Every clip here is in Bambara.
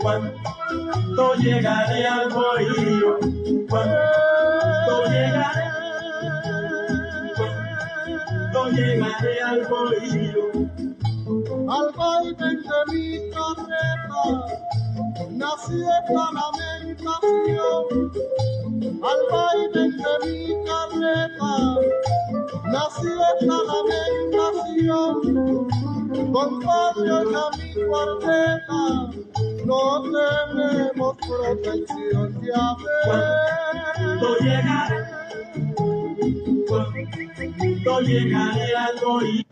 Cuando llegaré al bohío, cuando llegaré, cuando llegaré al bohío. Al vaivén de mi carreta nació esta lamentación. Al vaivén de mi carreta nació esta lamentación. Compadre, oiga mi cuarteta, no tenemos protección, ya ves. Cuando llegaré al bohío.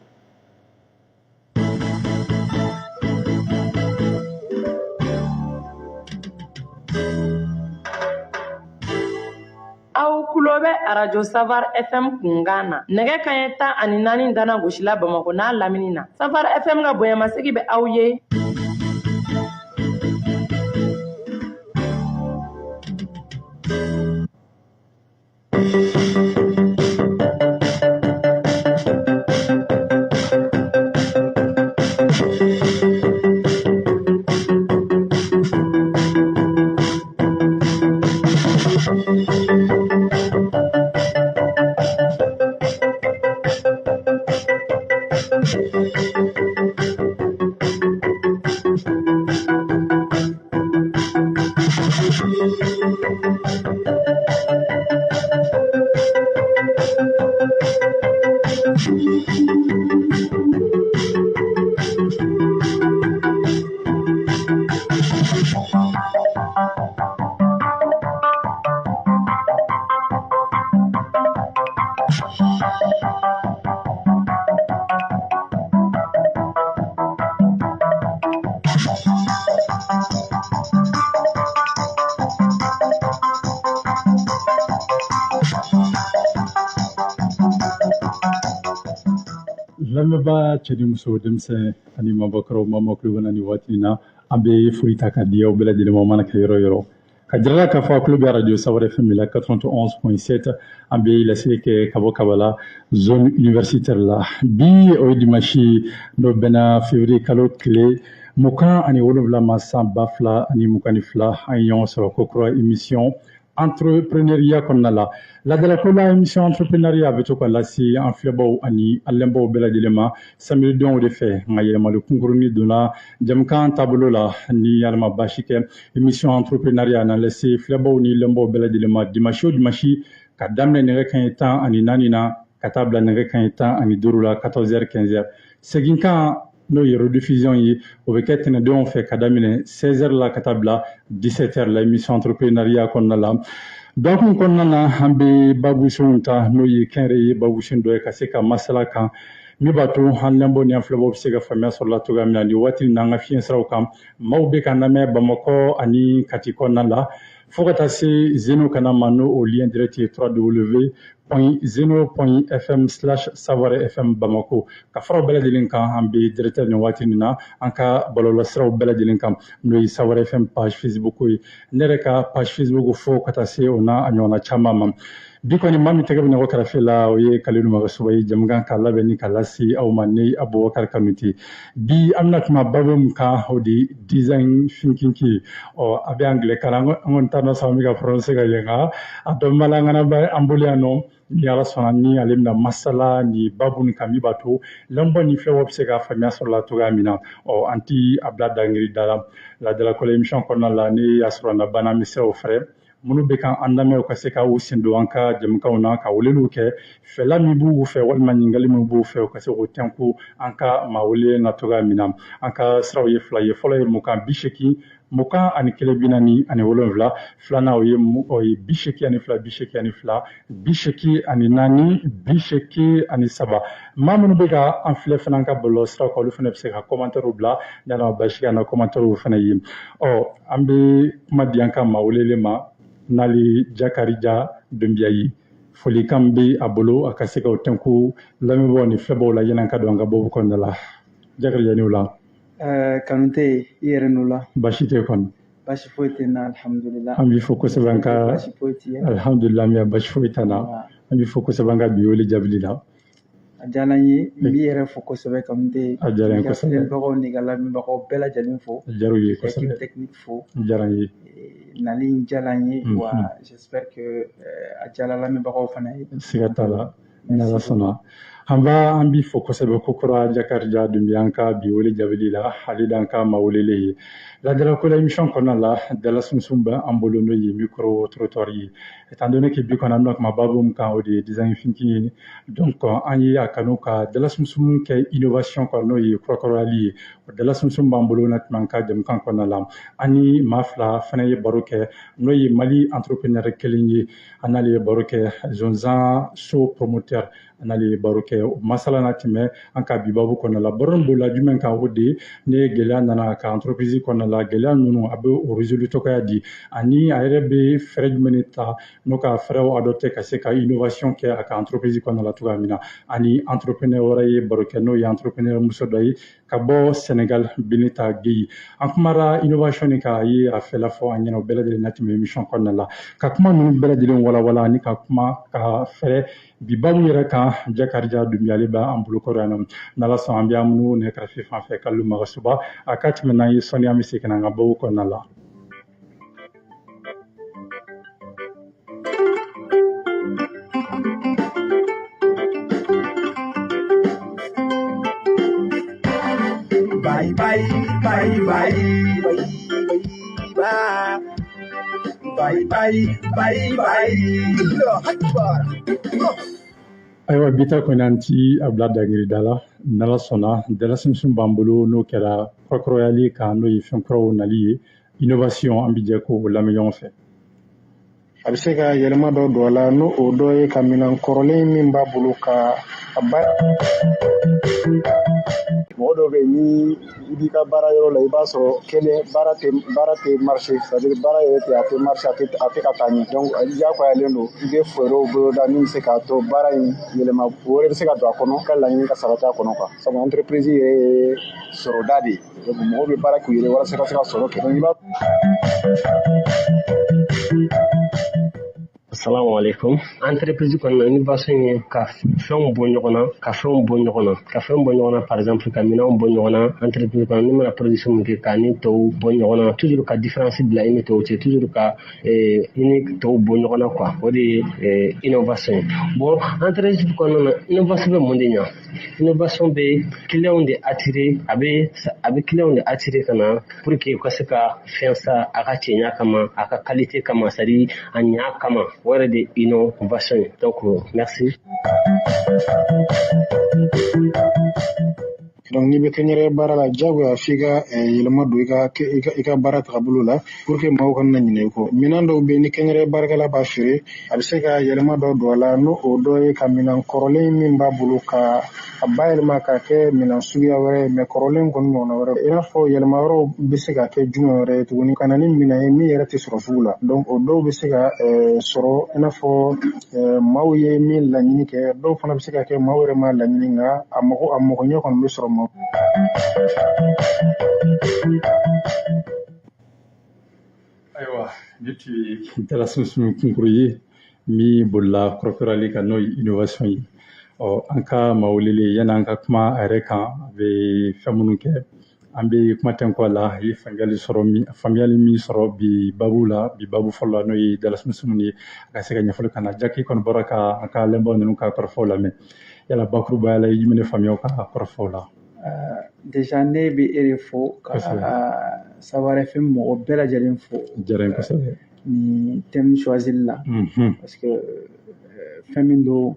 Aw tulo bɛ arajo Safar FM kunkan na nɛgɛ kaɲɛ 14 dana gosila Bamakɔ n'a lamini na Safar FM ka bonyamasegi bɛ aw ye. Lamɛnbaa cɛ ni muso, denmisɛn ani mabɔkɔrɔw, maa tulo bɛ na nin waati in na, an bɛ foli ta k'a di aw bɛɛ lajɛlen ma, mana kɛ yɔrɔ yɔrɔ. Ka jira k'a fɔ a tulo bɛ arajo Safar FM la 91.7. An bɛ laseli kɛ ka bɔ Kabala, zone universitaire la. Bi, o ye dimanche, n'o bɛnna février kalo tile 27 ma, san 2022. An ye ɲɔgɔn sɔrɔ kokura émission entrepreneuriat kɔnɔna la. Ladalako la, émission entrepreneuriat bɛ to ka lase an filɛbaw ani an lamɛnbaw bɛɛ lajɛlen ma samedi donw de fɛ. Nka yɛlɛmali kunkurunin donna jamukan taabolo la. Ni Ala ma baasi kɛ, émission entrepreneuriat na lase filɛbaw ni lamɛnbaw bɛɛ lajɛlen ma dimanche o dimanche, ka daminɛ nɛgɛ kaɲɛ 14 na ka taa bila nɛgɛ kaɲɛ 15 la, 14 heures 15 heures. Seginkan, n'o ye rediffusion ye, o bɛ kɛ tɛnɛdonw fɛ, ka daminɛ 16 heures la ka taa bila 17 heures la. Émission entrepreneuriat kɔnɔna la, dɔgɔkun kɔnɔna na, an bɛ babusenw ta, n'o ye kɛnyɛrɛye babusen dɔ ye, ka se ka masala kan min b'a to an lamɛnbaw ni an filɛbaw bɛ se ka faamuya sɔrɔ la cogoya min na. Nin waati in na, an ka fiɲɛ siraw kan, maaw bɛ ka lamɛn Bamakɔ ani Kati kɔnɔna la, fo ka taa se Zeno kana ma, n'o o lien direct ye www.zeno.fm/safarfm Bamako. Ka fara o bɛɛ lajɛlen kan, an bɛ direct nin waati nin na an ka bɔlɔlɔsiraw bɛɛ lajɛlen kan, n'o ye Safar FM page Facebook ye, ne yɛrɛ ka page Facebook, fo ka taa se o n'a ɲɔgɔnna caman ma. Bi kɔni maa min tɛgɛ bɛ nɛgɛ kɛrɛfɛ la, o ye Kalilu Magasuba ye, jamukan k'a labɛn ni k'a lase aw ma ne Abubakar Kanute. Bi an bɛna kuma baabu min kan, o de design thinking ye. Ɔ a bɛ anglais kan, an kɔni t'a dɔn sa an bɛ ka prononcer ka ɲɛ, nka a dɔn b'a la an kana ba an bolo yan nɔ. Ni Ala sɔnna, ni ale bɛna masala ni babu nin kan min b'a to lamɛnbaaw ni filɛbaaw bɛ se ka faamuya sɔrɔ la cogoya min na. Ɔ an ti a bila dangiri da la ladalakɔlɔ émission kɔnɔna la. Ni y'a sɔrɔ na banna, an bɛ siraw fɛrɛ minnu bɛ kan an lamɛn, u ka se ka u sen don an ka jamukanw na, ka weleliw kɛ, fɛla min b'u fɛ walima ɲininkali min b'u fɛ, u ka se k'o tɛnku an ka maa wele na cogoya min na. An ka siraw ye fila ye. Fɔlɔ ye 20 80 21 47, filanan o ye 82 82 84 83. Maa minnu bɛ ka an filɛ fana an ka bɔlɔlɔ siraw kan, olu fana bɛ se ka commentaire bila. Ni Ala ma basi kɛ an na, commentaire fana ye. Ɔ an bɛ kuma di an ka maa welelen ma, n'ale Jakarija Dunbiya ye. Folikan bɛ a bolo, a ka se ka o tɛnku lamɛnbaaw ni filɛbaaw la yanni an ka don an ka baabu kɔnɔna la. Jakarija, ni wula. Kanute, i yɛrɛ n'o la. Baasi tɛ kɔni? Baasi foyi tɛ n na, alhamdulillah. An b'i fo kosɛbɛ an ka Baasi foyi t'i ye? Alhamdulillah, min baasi foyi t'an na. An b'i fo kosɛbɛ an ka bi wele jaabili la. A diyara n ye, n b'i yɛrɛ fo kosɛbɛ, Kanute. A diyara n ye K'i ka kosɛbɛ. filɛlibagaw n'i ka lamɛnbagaw bɛɛ lajɛlen fo. A diyara u ye K'i ka kosɛbɛ. équipe technique fo. A diyara n ye. Nali in diyara n ye, wa j'espère que a diyara lamɛnbagaw fana ye. Siga t'a la, ni Ala sɔnna. An b'a an b'i fo kosɛbɛ kokura, Jakarija Dunbiya, an ka bi wele jaabili la. Ale d'an ka maa welelen ye ladalako la émission kɔnɔna la. Dala sunsun bɛ an bolo, n'o ye micro trottoir ye. Étant donné que bi kɔni an bɛna kuma baabu min kan, o de ye design thinking ye, donc an ye a kanu ka dala sunsun kɛ innovation kɔnɔ, n'o ye kurakurayali ye. O dala sunsun b'an bolo na tɛmɛ an ka jamukan kɔnɔna la. An ni maa fila fana ye baro kɛ, n'o ye Mali entrepreneur kelen ye, an n'ale ye baro kɛ, Zonzan so promoteur, an n'ale ye baro kɛ. O masala na tɛmɛ an ka bi baabu kɔnɔna la. Baro nin bolila jumɛn kan? O de ne gɛlɛya nana ka entreprise kɔnɔna la, gɛlɛya ninnu a bɛ o résoudre cogoya di, ani a yɛrɛ bɛ fɛɛrɛ jumɛn de ta n'o ka fɛɛrɛw adopté ka se ka innovation kɛ a ka entreprise kɔnɔna la cogoya min na. Ani entrepreneur wɛrɛ ye baro kɛ, n'o ye entrepreneur muso dɔ ye ka bɔ Sénégal, Bineta Gueye. An kumara innovation nin kan, a ye a fɛla fɔ an ɲɛna. O bɛɛ lajɛlen na tɛmɛ émission kɔnɔna la, ka kuma ninnu bɛɛ lajɛlen walawala ani ka kuma ka fɛrɛ bi baabu yɛrɛ kan. Jakarija Dunbiya, ale b'an bolo kɔrɔ yan nɔ. N'Ala sɔn, an bɛ an minnu nɛgɛ kɛrɛfɛ fan fɛ, Kalilu Magasuba, a ka tɛmɛ n'an ye. Sɔnni an bɛ segin ka na an ka baabu kɔnɔna la. Bye bye bye bye bye bye bye bye bye bye. Allah Akbar. Ayiwa, bi ta kɔni an ti a bila dangiri da la. N'Ala sɔnna, dala sunsun b'an bolo, n'o kɛra kurakurayali kan, n'o ye fɛn kuraw nali ye, innovation. An bɛ jɛ k'o lamɛn ɲɔgɔn fɛ. A bɛ se ka yɛlɛma dɔ don a la, n'o o dɔ ye ka minɛn kɔrɔlen min b'a bolo ka a ba. Mɔgɔ dɔw bɛ yen, ni i b'i ka baara yɔrɔ la, i b'a sɔrɔ kelen baara tɛ marché, c'est à dire baara yɛrɛ tɛ, a tɛ marché, a tɛ ka taa ɲɛ. Donc diyagoyalen don i bɛ fɛɛrɛw boloda min bɛ se k'a to baara in yɛlɛma wɛrɛ bɛ se ka don a kɔnɔ, ka laɲini ka sabati a kɔnɔ quoi. Sabu entreprise yɛrɛ ye sɔrɔda de ye, donc mɔgɔw bɛ baara k'u yɛrɛ walasa ka se ka sɔrɔ kɛ. Donc i b'a Assalamu alaikum. Entreprise kɔnɔna, innovation ye ka fɛnw bɔ ɲɔgɔn na, ka fɛnw bɔ ɲɔgɔn na, ka fɛnw bɔ ɲɔgɔn na. Par exemple, ka minɛnw bɔ ɲɔgɔn na entreprise kɔnɔ. Ni mana production min kɛ, k'a ni tɔw bɔ ɲɔgɔn na, toujours ka différence bila i ni tɔw cɛ, toujours ka i ni tɔw bɔ ɲɔgɔn na quoi. O de ye innovation ye. Bon, entreprise kɔnɔna na, innovation bɛ mun de ɲa? Innovation bɛ client de attirer, a bɛ client de attirer ka na pour que u ka se ka fɛn san a ka cɛɲa kama, a ka qualité kama, c'est à dire a ɲa kama. O yɛrɛ de innovation ye. Donc merci. Donc n'i bɛ kɛnyɛrɛye baara la, diyagoya f'i ka yɛlɛma don i ka baara tagabolo la pour que maaw kana ɲinɛ i kɔ. Minɛn dɔw bɛ yen, ni kɛnyɛrɛye baarakɛla b'a feere, a bɛ se ka yɛlɛma dɔ don a la, n'o o dɔ ye ka minɛn kɔrɔlen min b'a bolo ka a bayɛlɛma ka kɛ minɛn suguya wɛrɛ ye, mais kɔrɔlen kɔni ɲɔgɔnna wɛrɛ. I n'a fɔ yɛlɛma wɛrɛw bɛ se ka kɛ jumɛn wɛrɛ ye tuguni? Ka na ni minɛn ye min yɛrɛ tɛ sɔrɔ sugu la. Donc o dɔw bɛ se ka sɔrɔ, i n'a fɔ maaw ye min laɲini kɛ. Dɔw fana bɛ se ka kɛ maaw yɛrɛ ma laɲini, nka a mago ɲɛ kɔni bɛ sɔrɔ maaw. Ayiwa, ne tun ye dala sunsun kunkuru ye. Min bolila kurakurali kan, n'o ye innovation ye. Ɔ, an ka maa welelen, yanni an ka kuma a yɛrɛ kan, a bɛ fɛn minnu kɛ, an bɛ kuma tɛnku a la. A ye faamuyali min sɔrɔ bi babu la, bi babu fɔlɔ la, n'o ye dalasumusumu ye, a ka se ka ɲɛfɔli ka na. Jaki kɔni bɔra ka an ka lɛnbaw ninnu ka kɔrɔfɔw lamɛn. Yala bakurubaya la, i ye jumɛn de faamuya ka kɔrɔfɔw la? Déjà, ne bɛ e de fo ka Sawar FM mɔgɔ bɛɛ lajɛlen fo. Diyara n ye kosɛbɛ. Ni thème choisili la. Parce que fɛn min don,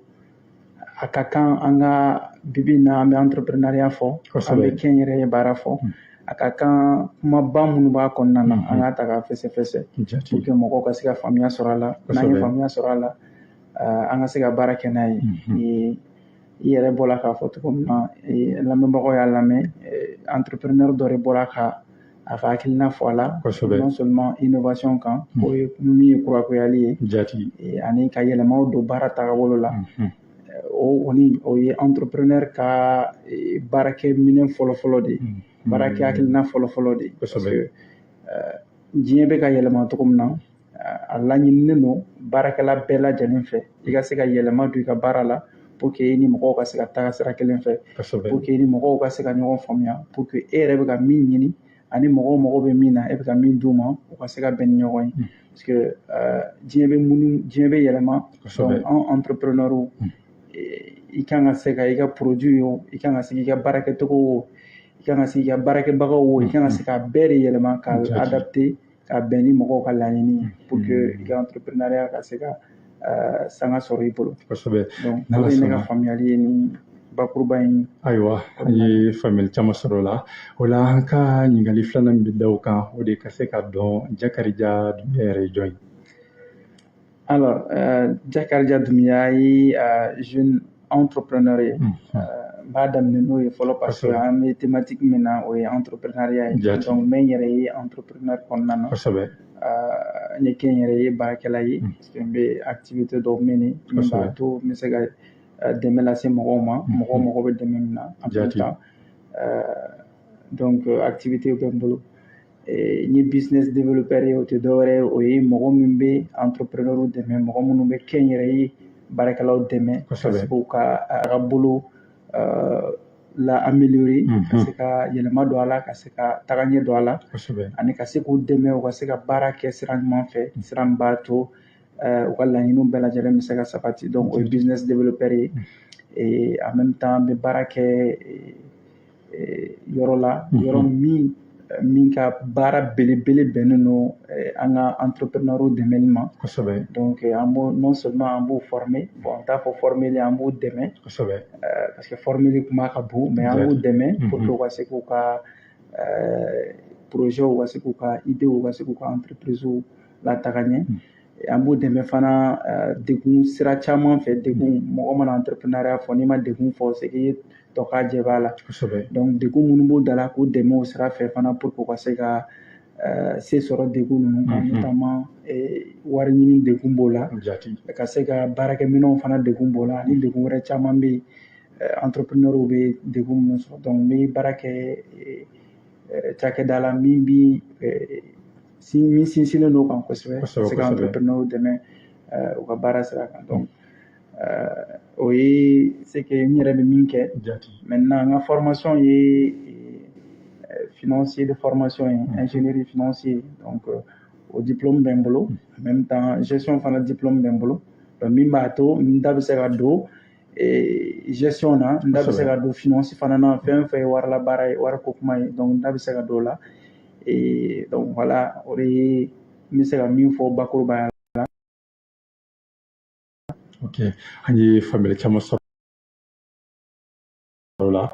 a ka kan an ka bibi in na, an bɛ entrepreneuriat fɔ, an bɛ kɛnyɛrɛye baara fɔ. A ka kan kumaba minnu b'a kɔnɔna na, an k'a ta k'a fɛsɛfɛsɛ pour que mɔgɔw ka se ka faamuya sɔrɔ a la. N'an ye faamuya sɔrɔ a la, an ka se ka baara kɛ n'a ye. I yɛrɛ bɔra k'a fɔ cogo min na, lamɛnbagaw y'a lamɛn, entrepreneur dɔ de bɔra ka a ka hakilina fɔ a la, non seulement innovation kan, o ye min ye kurakurayali ye ani ka yɛlɛmaw don baara tagabolo la. O kɔni, o ye entrepreneur ka baarakɛ minɛn fɔlɔ-fɔlɔ de ye, baarakɛ hakilina fɔlɔ-fɔlɔ de ye, parce que diɲɛ bɛ ka yɛlɛma cogo min na, a laɲininen don baarakɛla bɛɛ lajɛlen fɛ i ka se ka yɛlɛma don i ka baara la, pour que i ni mɔgɔw ka se ka taga sira kelen fɛ, pour que i ni mɔgɔw ka se ka ɲɔgɔn faamuya, pour que e yɛrɛ bɛ ka min ɲini ani mɔgɔw mago bɛ min na, e bɛ ka min d'u ma, u ka se ka bɛn ni ɲɔgɔn ye, parce que diɲɛ bɛ munu, diɲɛ bɛ yɛlɛma. Donc an entrepreneur, i kan ka se ka i ka produit o, i kan ka se k'i ka baarakɛcogo o, i kan ka se k'i ka baarakɛbagaw o, i kan ka se k'a bɛɛ de yɛlɛma k'a adapter ka bɛn ni mɔgɔw ka laɲini ye, pour que i ka entrepreneuriat ka se ka sanga sɔrɔ i bolo. Donc o ye ne ka faamuyali ye ni bakuruba in. Ayiwa, an ye faamuyali caman sɔrɔ o la. O la, an ka ɲininkali filanan min bɛ da o kan, o de ka se ka dɔn, Jakarija Dunbiya yɛrɛ ye jɔn ye? Alors, Jakarija Dunbiya ye jeune entrepreneur ye. N b'a daminɛ n'o ye fɔlɔ, parce que an bɛ thématique min na, o ye entrepreneuriat ye. Donc n bɛ n yɛrɛ ye entrepreneur kɔnɔna na. N ye kɛnyɛrɛye baarakɛla ye, parce que n bɛ activité dɔw mener min b'a to n bɛ se ka dɛmɛ lase mɔgɔw ma, mɔgɔw mago bɛ dɛmɛ min na en même temps. Donc activité bɛ n bolo. N ye business développeur ye. O tɛ dɔwɛrɛ ye, o ye mɔgɔ min bɛ entrepreneur dɛmɛ, mɔgɔ minnu bɛ kɛnyɛrɛye baarakɛlaw dɛmɛ ka se k'u ka a ka bolo la améliorer, ka se ka yɛlɛma don a la, ka se ka taga ɲɛ don a la, ani ka se k'u dɛmɛ u ka se ka baara kɛ sira ɲuman fɛ, sira min b'a to u ka laɲiniw bɛɛ lajɛlen bɛ se ka sabati. Donc o ye business développeur ye. Et en même temps, n bɛ baara kɛ yɔrɔ la, yɔrɔ min ka baara belebele bɛnnen don an ka entrepreneur dɛmɛli ma. Donc an b'o, non seulement an b'u former, bon, an t'a fɔ former, an b'u dɛmɛ, parce que former kuma ka bon, mais an b'u dɛmɛ pour que u ka se k'u ka projet, u ka se k'u ka idée, u ka se k'u ka entreprise lataga ɲɛ. An b'u dɛmɛ fana degun sira caman fɛ. Degun, mɔgɔ mana entrepreneuriat fɔ, n'i ma degun fɔ, c'est que i ye tɔ k'a jɛ b'a la. Donc degun minnu b'u da la, k'u dɛmɛ o sira fɛ fana, pour que u ka se ka se sɔrɔ degun ninnu kan, notamment wari ɲini degun b'o la, ka se ka baarakɛminɛnw fana degun b'o la, ani degun wɛrɛ caman bɛ yen, entrepreneur bɛ degun minnu sɔrɔ. Donc n bɛ baara kɛ cakɛda la min bi min sinsinnen don kan kosɛbɛ, ka se ka entrepreneur dɛmɛ u ka baara sira kan. Donc o ye c'est que n yɛrɛ bɛ min kɛ. Maintenant, n ka formation ye financier de formation ye, ingénierie financier. Donc o diplôme bɛ n bolo, en même temps gestion fana diplôme bɛ n bolo. Donc min b'a to n da bɛ se ka don gestion na, n da bɛ se ka don finance fana na, fɛn o fɛn ye warila baara ye, wari ko kuma ye, donc n da bɛ se ka don o la. Et donc voilà, o de ye n bɛ se ka min fɔ bakurubaya la. Ok, an ye faamuyali caman sɔrɔ o la.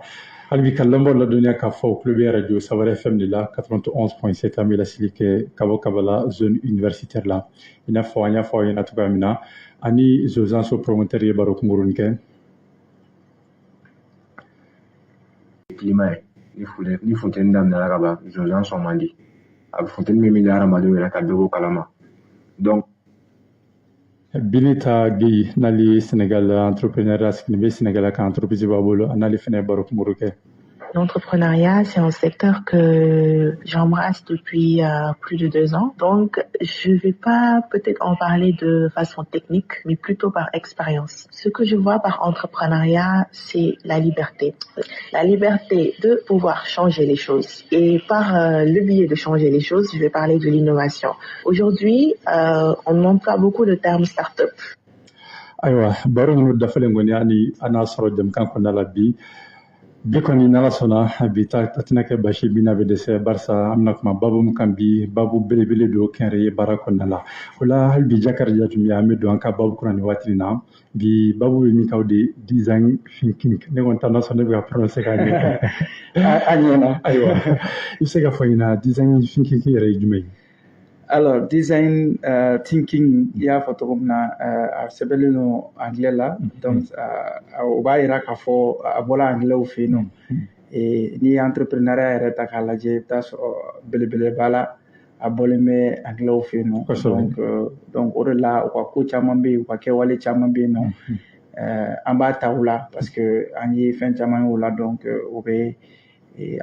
Hali bi ka lamɛnbaaw ladɔnniya k'a fɔ u tulo bɛ radio Sawar FM de la, 91.7. An bɛ laseli kɛ ka bɔ Kabala, zone universitaire la. I n'a fɔ an y'a fɔ aw ɲɛna cogoya min na, ani Zozanso promoteur ye baro kunkurunin kɛ. Climat ye, ni funteni daminɛna ka ban, zonzan sɔn man di, a bɛ funteni min bɛ da hadamadenw yɛrɛ ka bɛɛ b'o kalama, donc Binita Gueye, n'ale ye Sénégal entrepreneur, sigilen bɛ Sénégal, ka entreprise b'a bolo, a n'ale fana ye baro kunkuru kɛ. L'entrepreneuriat, c'est un secteur que j'embrasse depuis plus de 2 ans. Donc, je vais pas peut-être en parler de façon technique, mais plutôt par expérience. Ce que je vois par entrepreneuriat, c'est la liberté. La liberté de pouvoir changer les choses. Et par le biais de changer les choses, je vais parler de l'innovation. Aujourd'hui, on emploie beaucoup de termes start-up. Ayiwa, baro ninnu dafalen kɔni, hali an n'a sɔrɔ jamukan kɔnɔna la bi, bi kɔni, n'Ala sɔnna, bi ta a tɛna kɛ basi bi n'a bɛ dɛsɛ, barisa an bɛna kuma babu min kan bi, babu belebele don kɛnyɛrɛye baara kɔnɔna la. O la, hali bi, Jakarija tun bɛ, an bɛ don an ka babu kɔnɔ nin waati in na. Bi babu bɛ min kan, o de design thinking. Ne kɔni ta n'a sɔrɔ ne bɛ ka prononcer ka ɲɛ. A ɲɛna. Ayiwa, i bɛ se ka fɔ ɲɛna, design thinking yɛrɛ ye jumɛn ye? Alors, design thinking, i y'a fɔ cogo min na, a sɛbɛnlen don anglais la. Donc, o b'a yira k'a fɔ a bɔla anglais fɛ yen nɔ. N'i ye entrepreneuriat yɛrɛ ta k'a lajɛ, i bɛ taa sɔrɔ belebeleba la, a bɔlen bɛ anglais fɛ yen nɔ. Donc o de la, u ka ko caman bɛ yen, u ka kɛwale caman bɛ yen nɔ. An b'a ta u la parce que an ye fɛn caman ye o la. Donc, o bɛ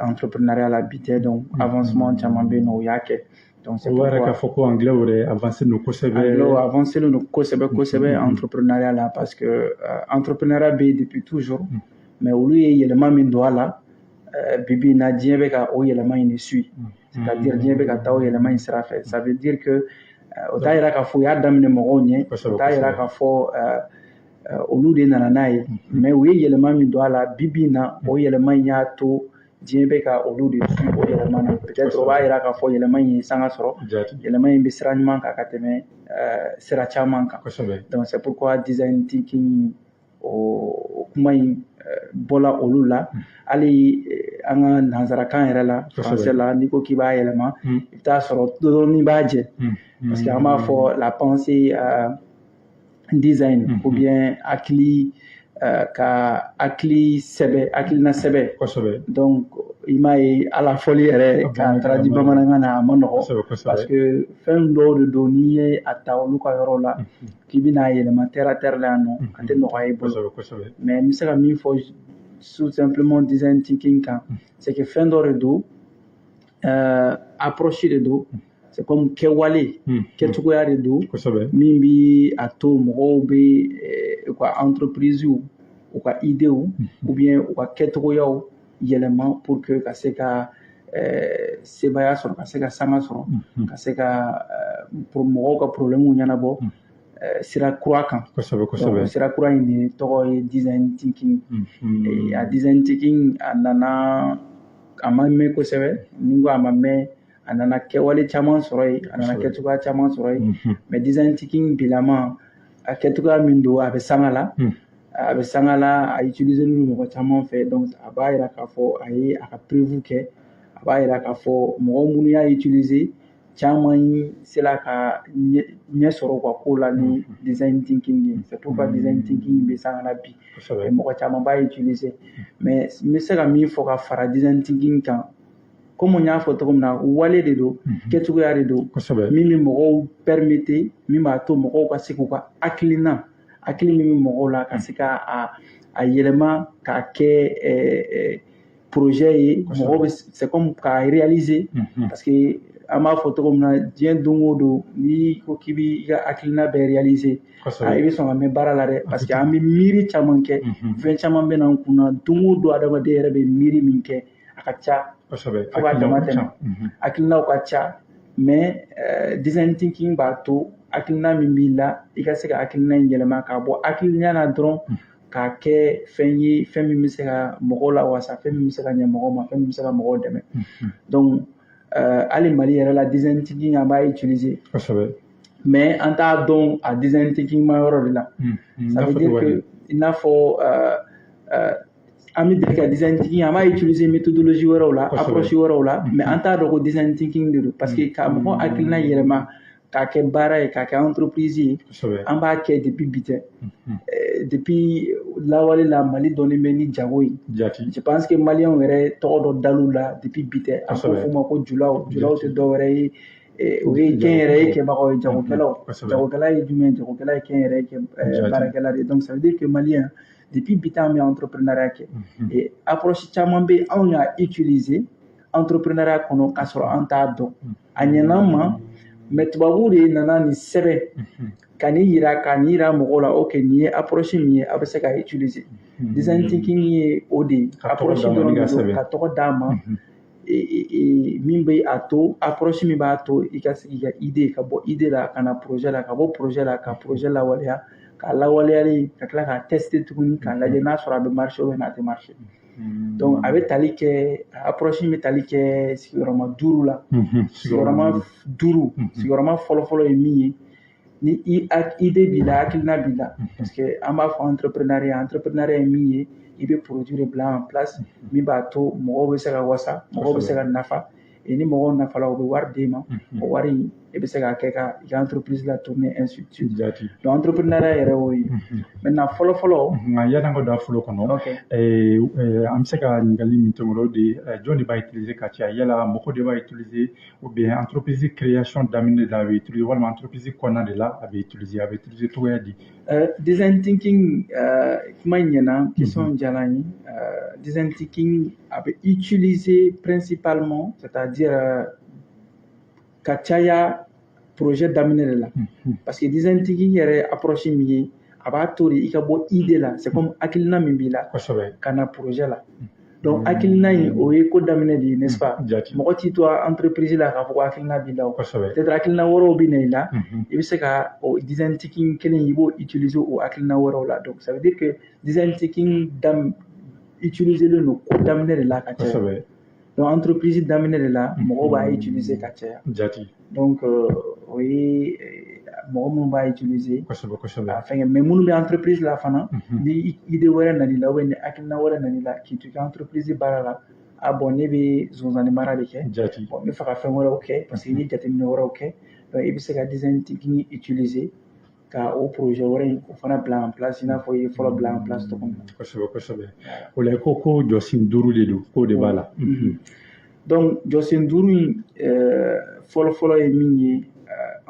entrepreneuriat la bi tɛ. Donc, avancement caman bɛ yen nɔ, u y'a kɛ. Donc, c'est O yɛrɛ k'a fɔ ko anglais yɛrɛ avancé don kosɛbɛ. Anglais avancé don kosɛbɛ kosɛbɛ entrepreneuriat la, parce que entrepreneuriat bɛ yen depuis toujours, mais olu ye yɛlɛma min don a la, bi bi in na, diɲɛ bɛ ka o yɛlɛma in de suit, c'est-à-dire diɲɛ bɛ ka taa o yɛlɛma in sira fɛ. Ça veut dire que o t'a yira k'a fɔ u y'a daminɛ mɔgɔw ɲɛ, o t'a yira k'a fɔ olu de nana n'a ye, mais u ye yɛlɛma min don a la, bi bi in na, o yɛlɛma in y'a to diɲɛ bɛ ka olu de suit o yɛlɛma na. Peut-être o b'a yira k'a fɔ yɛlɛma in ye sanga sɔrɔ, yɛlɛma in bɛ sira ɲuman kan ka tɛmɛ sira caman kan. Donc, c'est pourquoi design thinking, o kuma in bɔla olu la. Hali an ka nanzarakan yɛrɛ la, français la, n'i ko k'i b'a yɛlɛma, i bɛ taa sɔrɔ dɔɔni b'a jɛ, parce que an b'a fɔ la pensée design ou bien hakili, ka hakili sɛbɛ, hakilina sɛbɛ. Donc, i m'a ye, ala fɔli yɛrɛ k'a traduit bamanankan na, a ma nɔgɔ, parce que fɛn dɔw de don, n'i ye a ta olu ka yɔrɔ la k'i bɛna yɛlɛma terre à terre la yan nɔ, a tɛ nɔgɔya i bolo. Mais n bɛ se ka min fɔ tout simplement design thinking kan, c'est que fɛn dɔ de don, approche de don, c'est comme kɛwale kɛcogoya de don min bi a to mɔgɔw bɛ u ka entreprise, u ka idéew ou bien u ka kɛcogoyaw yɛlɛma pour que ka se ka sebaaya sɔrɔ, ka se ka sanga sɔrɔ, ka se ka mɔgɔw ka problème ɲɛnabɔ sira kura kan. Sira kura in de tɔgɔ ye design thinking. A design thinking, a nana, a ma mɛn kosɛbɛ. Ni n ko a ma mɛn, a nana kɛwale caman sɔrɔ yen, a nana kɛcogoya caman sɔrɔ yen. Mais design thinking bilama, a kɛcogoya min don, a bɛ sanga la, a bɛ sanga la, a utiliser don mɔgɔ caman fɛ. Donc, a b'a yira k'a fɔ a ye a ka preuve kɛ, a b'a yira k'a fɔ mɔgɔ minnu y'a utiliser, caman sera ka ɲɛ sɔrɔ u ka ko la ni design thinking ye. C'est pourquoi design thinking bɛ sanga la bi, mɔgɔ caman b'a utiliser. Mais n bɛ se ka min fɔ ka fara design thinking kan, komi n y'a fɔ cogo min na, wale de don, kɛcogoya de don min bɛ mɔgɔw permettre, min b'a to mɔgɔw ka se k'u ka hakilina, hakili min bɛ mɔgɔw la, ka se ka a yɛlɛma k'a kɛ projet ye, mɔgɔw bɛ, c'est comme k'a réaliser. Parce que an b'a fɔ cogo min na, diɲɛ don o don, n'i ko k'i b'i ka hakilina bɛɛ réaliser, i bɛ sɔn ka mɛn baara la dɛ, parce que an bɛ miiri caman kɛ, fɛn caman bɛ na an kunna don o don. Adamaden yɛrɛ bɛ miiri min kɛ, a ka ca fo k'a dama tɛmɛ, hakilinaw ka ca. Mais design thinking b'a to hakilina min b'i la, i ka se ka hakilina in yɛlɛma k'a bɔ hakilina na dɔrɔn k'a kɛ fɛn ye, fɛn min bɛ se ka mɔgɔw lawasa, fɛn min bɛ se ka ɲɛ mɔgɔw ma, fɛn min bɛ se ka mɔgɔw dɛmɛ. Donc, hali Mali yɛrɛ la, design thinking, an b'a utiliser, mais an t'a dɔn a design thinking ma yɔrɔ de la. Ça veut dire que i n'a fɔ an bɛ deli ka design thinking, an b'a utiliser méthodologie wɛrɛw la, approche wɛrɛw la, mais an t'a dɔn ko design thinking de don, parce que ka mɔgɔ hakilina yɛlɛma k'a kɛ baara ye, k'a kɛ entreprise ye, an b'a kɛ depuis bi tɛ, depuis lawale la. Mali dɔnnen bɛ ni jago ye. Je pense que maliyɛnw yɛrɛ tɔgɔ dɔ dal'u la depuis bi tɛ, a bɛ f'o ma ko julaw. Julaw tɛ dɔwɛrɛ ye, o ye kɛnyɛrɛye kɛbagaw ye, jagokɛlaw. Jagokɛla ye jumɛn? Jagokɛla ye kɛnyɛrɛye kɛ baarakɛla de ye. Donc, ça veut dire que maliyɛn Depuis bi tɛ, an bɛ entrepreneuriat kɛ, et approche caman bɛ yen, anw y'a utiliser entrepreneuriat kɔnɔ k'a sɔrɔ an t'a dɔn. A ɲɛna an ma, mais tubabuw de nana nin sɛbɛn ka nin yira mɔgɔw la. Ok, nin ye approche min ye, a bɛ se ka utiliser. Design thinking ye o de ye, approche dɔrɔn de don ka tɔgɔ d'a ma, min bɛ a to, approche min b'a to i ka sigi ka idée, ka bɔ idée la ka na projet la, ka bɔ projet la ka projet lawaleya, k'a lawaleyalen ka tila k'a tester tuguni k'a lajɛ n'a sɔrɔ a bɛ marcher ou bien n'a tɛ marcher. Donc a bɛ tali kɛ, approche bɛ tali kɛ sigiyɔrɔma duuru la. Sigiyɔrɔma duuru, sigiyɔrɔma fɔlɔ-fɔlɔ ye min ye, ni i idée b'i la, hakilina b'i la, parce que an b'a fɔ entrepreneuriat. Entrepreneuriat ye min ye, i bɛ produit de bila en place min b'a to mɔgɔw bɛ se ka wasa, mɔgɔw bɛ se ka nafa. Et ni mɔgɔw nafala, u bɛ wari d'e ma. O wari in, e bɛ se k'a kɛ ka i ka entreprise la tourner, ainsi de suite. Donc entrepreneuriat yɛrɛ y'o ye. Maintenant, fɔlɔ fɔlɔ. Nka yan'an ka don a fɔlɔ kɔnɔ, an bɛ se ka ɲininkali min tɛmɛ, o de ye: jɔn de b'a utiliser ka caya? Yala mɔgɔ de b'a utiliser, ou bien entreprise création daminɛ de la a bɛ utiliser, walima entreprise kɔnɔna de la a bɛ utiliser? A bɛ utiliser cogoya di? Design thinking, kuma in ɲɛna, question diyara n ye. Design thinking a bɛ utiliser principalement, c'est-à-dire ka caya projet daminɛ de la, parce que design thinking yɛrɛ approche min ye, a b'a to de i ka bɔ idée la, c'est comme hakilina min b'i la, ka na projet la. Donc hakilina in, o ye ko daminɛ de ye, n'est-ce pas? Mɔgɔ t'i to entreprise la k'a fɔ ko hakilina b'i la. O peut-être hakilina wɛrɛw bɛ na i la, i bɛ se ka o design thinking kelen, i b'o utiliser o hakilina wɛrɛw la. Donc ça veut dire que design thinking utiliser len don ko daminɛ de la ka caya. Donc entreprise daminɛ de la, mɔgɔw b'a utiliser ka caya. Donc o ye mɔgɔ minnu b'a utiliser. Kosɛbɛ kosɛbɛ. A fɛngɛ, mais minnu bɛ entreprise la fana, ni idée wɛrɛ nan'i la, ou bien ni hakilina wɛrɛ nan'i la k'i to i ka entreprise baara la, ah bon, ne bɛ zonzanni mara de kɛ, bon, n bɛ fɛ ka fɛn wɛrɛw kɛ, parce que i ye jateminɛ wɛrɛw kɛ, donc i bɛ se ka design thinking utiliser ka o projet wɛrɛ in, o fana bila en place, i n'a fɔ i ye fɔlɔ bila en place cogo min na. Kosɛbɛ kosɛbɛ. O la, i ko jɔsen duuru de don, k'o de b'a la. Donc jɔsen duuru in, fɔlɔ fɔlɔ ye min ye,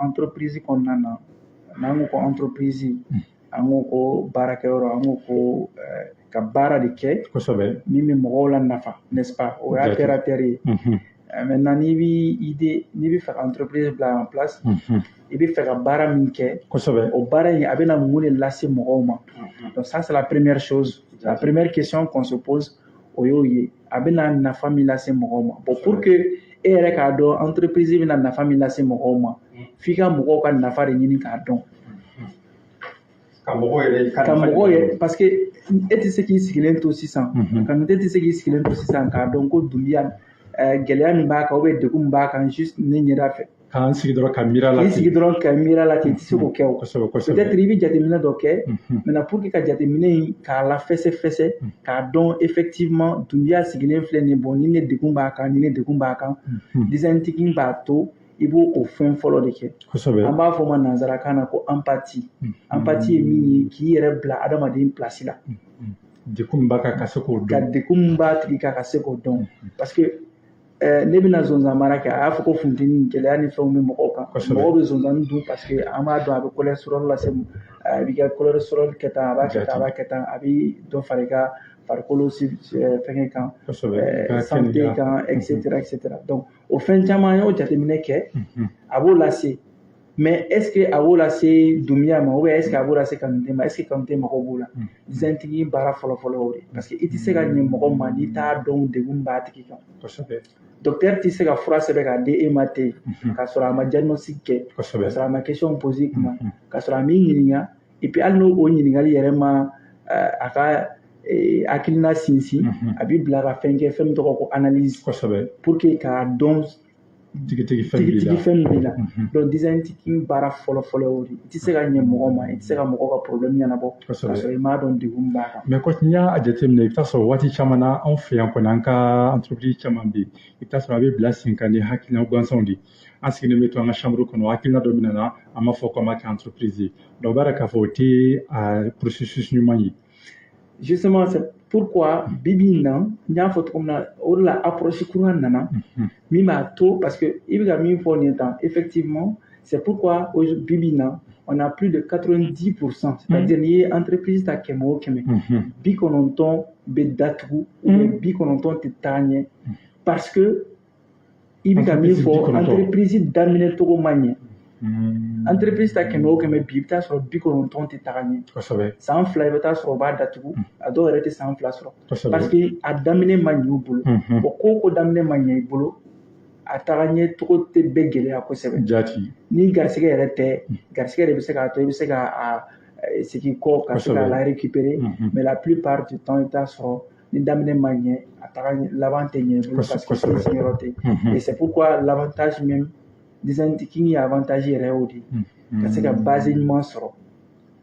entreprise kɔnɔna na, n'an ko ko entreprise, an ko ko baarakɛyɔrɔ, an ko ko ka baara de kɛ min bɛ mɔgɔw la nafa, n'est-ce pas? O y'a terre à terre ye. Maintenant, n'i bi idée, n'i bɛ fɛ ka entreprise bila en place, i bɛ fɛ ka baara min kɛ, o baara in, a bɛna mun de lase mɔgɔw ma? Donc ça, c'est la première chose, la première question qu'on se pose, o y'o ye: a bɛna nafa min lase mɔgɔw ma. Bon, pour que e yɛrɛ k'a dɔn entreprise bɛna nafa min lase mɔgɔw ma, f'i ka mɔgɔw ka nafa de ɲini k'a dɔn. Ka mɔgɔw yɛrɛ ka mɔgɔw yɛrɛ, parce que e tɛ se k'i sigilen to sisan, Kanute tɛ se k'i sigilen to sisan k'a dɔn ko Dunbiya, gɛlɛya min b'a kan ou bien degun min b'a kan, juste ne ɲɛda fɛ. K'an sigi dɔrɔn ka miiri a la. K'i sigi dɔrɔn ka miiri a la ten, i tɛ se k'o kɛ o. Kosɛbɛ kosɛbɛ. Peut-être i bɛ jateminɛ dɔ kɛ. Maintenant, pour que ka jateminɛ in k'a la fɛsɛ fɛsɛ, k'a dɔn effectivement Dunbiya sigilen filɛ nin ye, bon, ni ne degun b'a kan, ni ne degun b'a kan, design thinking b'a to i b'o o fɛn fɔlɔ de kɛ. An b'a fɔ o ma nanzarakan na ko empathie. Empathie ye min ye, k'i yɛrɛ bila adamaden place la. Degun min b'a kan, ka se k'o dɔn. Ka degun min b'a tigi kan, ka se k'o dɔn, parce que ne bɛna zonzan mara kɛ, a y'a fɔ ko funteni gɛlɛya ni fɛnw bɛ mɔgɔw kan. Mɔgɔw bɛ zonzan dun parce que an b'a dɔn a bɛ cholestérol lase, a b'i ka cholestérol kɛ tan, a b'a kɛ tan, a b'a kɛ tan, a bɛ dɔ fara i ka farikolo fɛngɛ kan, santé kan, et cetera, et cetera. Donc o fɛn caman, an y'o jateminɛ kɛ, a b'o lase. Mais est ce que a b'o lase Dunbiya ma, ou bien est ce que a b'o lase Kanute ma? Est ce que Kanute mago b'o la? Design thinking baara fɔlɔ-fɔlɔ y'o de, parce que i tɛ se ka ɲɛ mɔgɔ ma n'i t'a dɔn degun b'a tigi kan. Docteur tɛ se ka fura sɛbɛn k'a di e ma ten k'a sɔrɔ a ma diagnostic kɛ, k'a sɔrɔ a ma question poser i kunna, k'a sɔrɔ a m'i ɲininka. Et puis hali n'o o ɲininkali yɛrɛ ma a ka hakilina sinsin, a b'i bila ka fɛn kɛ, fɛn min tɔgɔ ko analyse, pour que k'a dɔn tigitigi fɛn b'i la. Tigitigi fɛn min b'i la. Donc design thinking baara fɔlɔ fɔlɔ y'o de ye. I tɛ se ka ɲɛ mɔgɔ ma, i tɛ se ka mɔgɔ ka problème ɲɛnabɔ k'a sɔrɔ i m'a dɔn degun min b'a kan. Mais coach, n'i y'a jateminɛ, i bɛ taa sɔrɔ waati caman na, anw fɛ yan kɔni, an ka entreprise caman bɛ yen, i bɛ taa sɔrɔ a bɛ bila sen kan ni hakilina gansanw de ye. An sigilen bɛ to an ka chambre kɔnɔ, hakilina dɔ bɛ na, an b'a fɔ k'an b'a kɛ entreprise ye. Donc o b'a yira k'a fɔ o tɛ a processus ɲuman ye. Justement, c'est pourquoi bi bi in na, n y'a fɔ cogo min na, o de la approche kura nana min b'a to, parce que i bɛ ka min fɔ nin ye tan, effectivement, c'est pourquoi bi bi in na, On a plus de 90%, c'est-à-dire n'i ye entreprise ta 100 o 100, 90 bɛ datugu ou bien 90 tɛ taa ɲɛ, parce que i bɛ ka min fɔ, entreprise daminɛ cogo ma ɲɛ. Entreprise ta 100 o 100 bi, i bɛ taa sɔrɔ 90 tɛ taga ɲɛ. San 2 i bɛ taa sɔrɔ u b'a datugu, a dɔw yɛrɛ tɛ san 2 sɔrɔ, parce que a daminɛ ma ɲɛ u bolo. Bon, ko o ko daminɛ ma ɲɛ i bolo, a taga ɲɛ cogo tɛ bɛɛ gɛlɛya kosɛbɛ. Ni garisɛgɛ yɛrɛ tɛ, garisɛgɛ de bɛ se k'a to i bɛ se ka segin kɔ ka se k'a la récupérer, mais la plupart du temps i bɛ taa sɔrɔ ni daminɛ ma ɲɛ, a taga laban tɛ ɲɛ i bolo, parce que sinsin yɔrɔ tɛ. Et c'est pourquoi l'avantage même design thinking ye, avantage yɛrɛ y'o de ye, ka se ka base ɲuman sɔrɔ,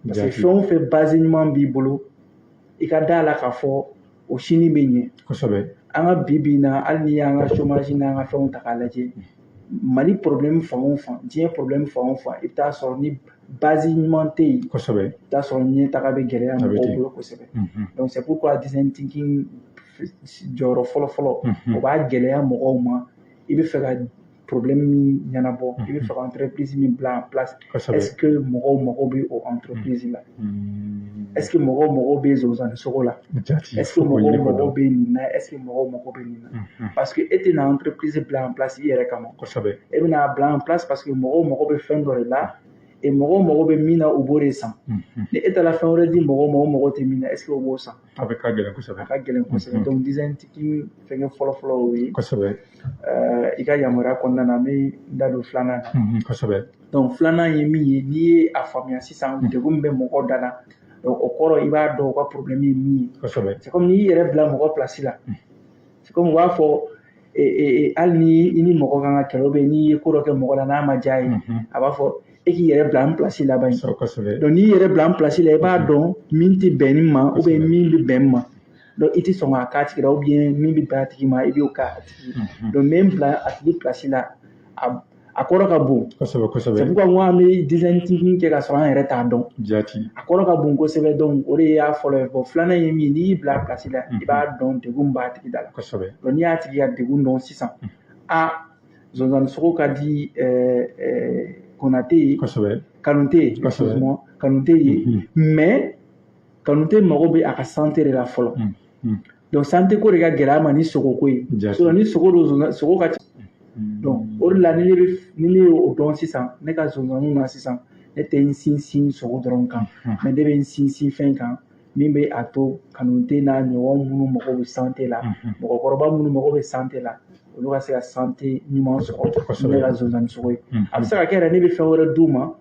parce que fɛn o fɛn base ɲuman b'i bolo, i ka da la k'a fɔ o sini bɛ ɲɛ. An ka bi bi in na, hali n'i y'an ka chômage n'an ka fɛnw ta k'a lajɛ, Mali problème fan o fan, diɲɛ problème fan o fan, i bɛ taa sɔrɔ ni base ɲuman tɛ yen, i bɛ taa sɔrɔ ɲɛtaga bɛ gɛlɛya mɔgɔw bolo kosɛbɛ. Donc c'est pourquoi design thinking jɔyɔrɔ fɔlɔ-fɔlɔ, o b'a gɛlɛya mɔgɔw ma. I bɛ fɛ ka problème min ɲɛnabɔ, i bɛ fɛ ka entreprise min bila en place, est-ce que mɔgɔw mago bɛ o entreprise la? Est-ce que mɔgɔw mago bɛ zonzanni sogo la? Est-ce que mɔgɔw mago bɛ nin na? Est-ce que mɔgɔw mago bɛ nin na? Parce que e tɛna entreprise bila en place i yɛrɛ kama. E bɛna bila en place parce que mɔgɔw mago bɛ fɛn dɔ de la, et mɔgɔw mago bɛ min na, u b'o de san. Ni e taara fɛn wɛrɛ di mɔgɔw ma, o mago tɛ min na, est-ce que o b'o san? A bɛ ka gɛlɛn kosɛbɛ. A ka gɛlɛn kosɛbɛ. Donc design thinking fɛnkɛ fɔlɔ-fɔlɔ o ye. I ka yamaruya kɔnɔna na, n bɛ n da don filanan na. Donc filanan ye min ye, n'i ye a faamuya sisan degun min bɛ mɔgɔw da la, donc o kɔrɔ i b'a dɔn u ka problème ye min ye. C'est comme n'i y'i yɛrɛ bila mɔgɔ place la, c'est comme u b'a fɔ, hali ni i ni mɔgɔ kan ka kɛlɛ, ou bien n'i ye ko dɔ kɛ mɔgɔ la n'a ma diya ye, a b'a fɔ e k'i yɛrɛ bila n place laban ye. Donc n'i yɛrɛ bila n place la, i b'a dɔn min tɛ bɛn nin ma ou bien min bɛ bɛn nin ma. Donc i tɛ sɔn k'a k'a tigi la, ou bien min bɛ bɛn a tigi ma, i b'o k'a tigi. Donc n bɛ n bila a tigi place la, a kɔrɔ ka bon. C'est pourquoi n ko an bɛ design thinking kɛ ka sɔrɔ an yɛrɛ t'a dɔn. A kɔrɔ ka bon kosɛbɛ. Donc o de y'a fɔlɔ ye. Bon, filanan ye min ye, n'i y'i bila place la, i b'a dɔn degun b'a tigi da la. Donc n'i y'a tigi ka degun dɔn sisan, a zonzanni sogo ka di Konate ye, Kanute ye, excuse-moi, Kanute ye, mais Kanute mago bɛ a ka santé de la fɔlɔ. Donc santé ko de ka gɛlɛ a ma ni sogoko ye. Sinon ni sogo don, sogo ka ca. Donc o de la ni ne y'o dɔn sisan, ne ka zonzanniw na sisan, ne tɛ n sinsin sogo dɔrɔn kan, mais ne bɛ n sinsin fɛn kan min bɛ a to Kanute n'a ɲɔgɔn minnu mago bɛ santé la, mɔgɔkɔrɔba minnu mago bɛ santé la, olu ka se ka santé ɲuman sɔrɔ ne ka zonzanni sogo ye. A bɛ se ka kɛ yɛrɛ ne bɛ fɛn wɛrɛ d'u ma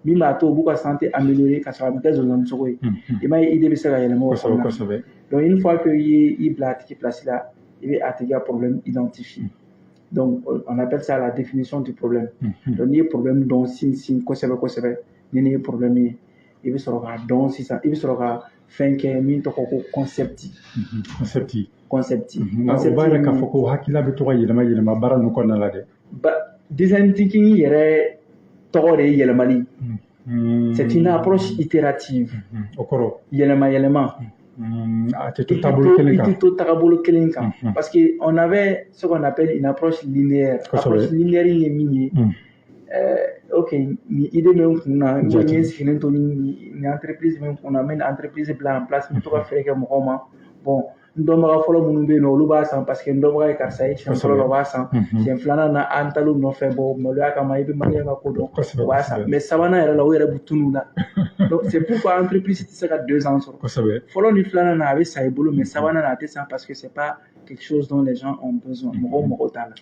min b'a to u b'u ka santé améliorer ka sɔrɔ a ma kɛ zonzanni sogo ye. I m'a ye, idée bɛ se ka yɛlɛma o kɔnɔna na. Donc une fois que i ye i bila a tigi place la, i bɛ a tigi ka problème identifier. Donc on appelle ça la définition du problème. Donc n'i ye problème dɔn sinsin kosɛbɛ kosɛbɛ, ni nin ye problème ye, i bɛ sɔrɔ k'a dɔn sisan, i bɛ sɔrɔ ka fɛn kɛ min tɔgɔ ko concept. Concept. Concept. O b'a yira k'a fɔ ko hakilila bɛ to ka yɛlɛma yɛlɛma baara ninnu kɔnɔna la dɛ. Design thinking yɛrɛ tɔgɔ de ye yɛlɛmali. C'est une approche itérative. O kɔrɔ. Yɛlɛma yɛlɛma. A tɛ to taabolo kelen kan. I tɛ to taabolo kelen kan. Parce que on avait ce qu'on appelle une approche linéaire. Approche linéaire ye min ye, ok, ni idée bɛ n kun na, n ye n sigilen to ni entreprise bɛ n kun na, n bɛ nin entreprise bila en place, n bɛ to ka feere kɛ mɔgɔw ma. Bon, n dɔnbaga fɔlɔ minnu bɛ yen nɔ, olu b'a san parce que n dɔnbaga ye karisa ye, siɲɛ fɔlɔ la u b'a san, siɲɛ filanan na an taar'u nɔfɛ, bon maloya kama i bɛ maliyɛn ka ko dɔn, u b'a san, mais sabanan yɛrɛ la u yɛrɛ bɛ tunun la. Donc c'est pourquoi entreprise tɛ se ka 2 ans sɔrɔ. Fɔlɔ ni filanan na a bɛ san i bolo, mais sabanan na a tɛ san parce que c'est pas quelque chose dont les gens ont besoin. Mɔgɔw mago t'a la.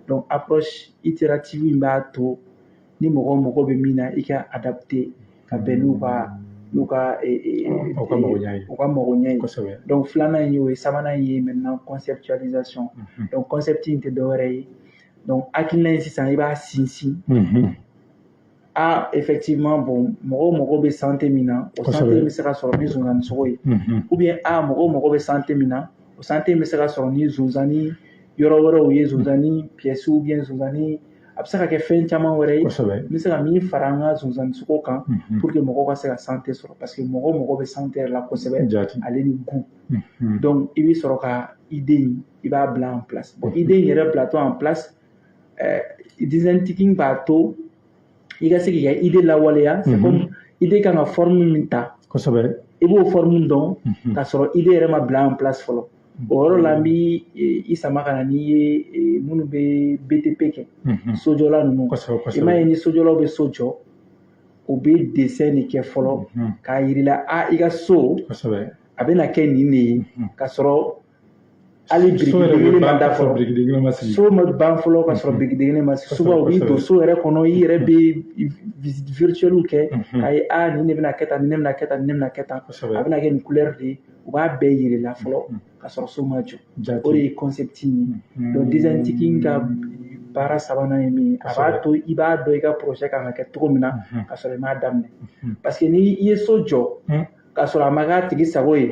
Donc approche itérative in b'a to ni mɔgɔw mago bɛ min na, i ka adapter ka bɛn n'u ka u ka mago ɲɛ ye. Donc filanan ye o ye. Sabanan ye maintenant conceptualisation. Donc concept in tɛ dɔwɛrɛ ye. Donc hakilina in sisan, i b'a sinsin. Ah, effectivement, bon, mɔgɔw mago bɛ santé min na, o santé bɛ se ka sɔrɔ ni zonzanni sogo ye, ou bien ah, mɔgɔw mago bɛ santé min na, o santé bɛ se ka sɔrɔ ni zonzanni yɔrɔ wɛrɛw ye, zonzanni pièces ou bien zonzanni, a bɛ se ka kɛ fɛn caman wɛrɛ ye, n bɛ se ka min fara an ka zonzanni sogo kan pour que mɔgɔw ka se ka santé sɔrɔ, parce que mɔgɔw mago bɛ santé yɛrɛ la kosɛbɛ, ale ni goût. Donc i bɛ sɔrɔ ka idée in, i b'a bila en place. Bon, idée in yɛrɛ bilatɔ en place, design thinking b'a to I ka se k'i ka idée lawaleya. C'est comme idée kan ka forme min ta, i b'o forme dɔn k'a sɔrɔ idée yɛrɛ ma bila en place fɔlɔ. O yɔrɔ la, n b'i i sama ka na n'i ye minnu bɛ BTP kɛ, sojɔla ninnu. I m'a ye, ni sojɔlaw bɛ so jɔ, u bɛ dessin de kɛ fɔlɔ k'a yir'i la, a i ka so a bɛna kɛ nin de ye, k'a sɔrɔ hali biriki kelen ma da fɔlɔ, so ma ban fɔlɔ, ka sɔrɔ biriki kelen ma sigi. Souvent u b'i don so yɛrɛ kɔnɔ, i yɛrɛ bɛ visite virtuelle kɛ k'a ye, a nin de bɛna kɛ tan, nin de bɛna kɛ tan, nin de bɛna kɛ tan, a bɛna kɛ nin couleur de ye. U b'a bɛɛ yir'i la fɔlɔ ka sɔrɔ so ma jɔ. O de ye concept in ye. Donc design thinking ka baara sabanan ye min ye, a b'a to i b'a dɔn i ka projet kan ka kɛ cogo min na ka sɔrɔ i m'a daminɛ. Parce que ni i ye so jɔ k'a sɔrɔ a ma k'a tigi sago ye,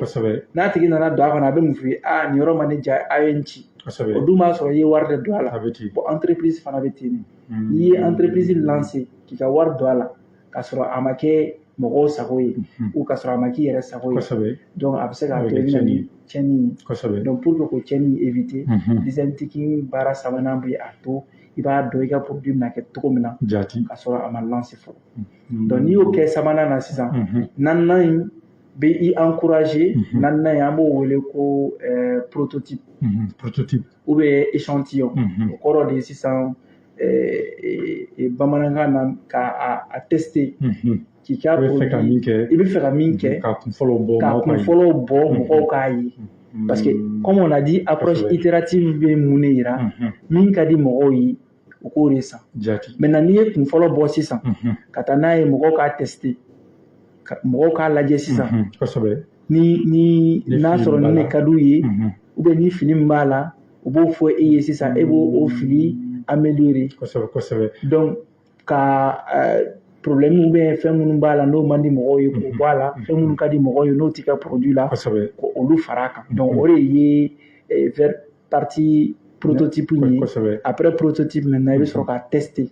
n'a tigi nana don a kɔnɔ, a bɛ mun f'i ye? A nin yɔrɔ ma ne diya, a ye n ci. O dun b'a sɔrɔ i ye wari de don a la. Bon, entreprise fana bɛ ten de. N'i ye entreprise lancer k'i ka wari don a la k'a sɔrɔ a ma kɛ mɔgɔw sago ye ou k'a sɔrɔ a ma k'i yɛrɛ sago ye, donc a bɛ se k'a to i bɛ na ni tiɲɛni ye. Donc pour que k'o tiɲɛni éviter, design thinking baara sabanan bɛ a to i b'a dɔn i ka produit bɛna kɛ cogo min na k'a sɔrɔ a ma lancer fɔlɔ. Donc n'i y'o kɛ sabanan na sisan, naaninan in bɛ i encourager. Naaninan in, an b'o wele ko prototype. Prototype. Ou bien échantillon. O kɔrɔ de ye sisan bamanankan na, ka a tester k'i ka produit, i bɛ fɛ ka min kɛ, ka kun fɔlɔw bɔ. Ka kun fɔlɔw bɔ, mɔgɔw k'a ye. Parce que comme on a dit, approche itérative bɛ mun de yira? Min ka di mɔgɔw ye, u k'o de san. Maintenant, n'i ye kun fɔlɔ bɔ sisan ka taa n'a ye, mɔgɔw k'a tester, mɔgɔw k'a lajɛ sisan, ni n'a sɔrɔ nin de ka d'u ye, ou bien ni fili min b'a la, u b'o fɔ e ye sisan, e b'o o fili améliorer. Donc ka problème ou bien fɛn minnu b'a la n'o man di mɔgɔw ye, k'o bɔ a la, fɛn minnu ka di mɔgɔw ye n'o t'i ka produit la, ko olu fara a kan. Donc o de ye vers partie prototype in ye. Après prototype, maintenant i bɛ sɔrɔ k'a tester,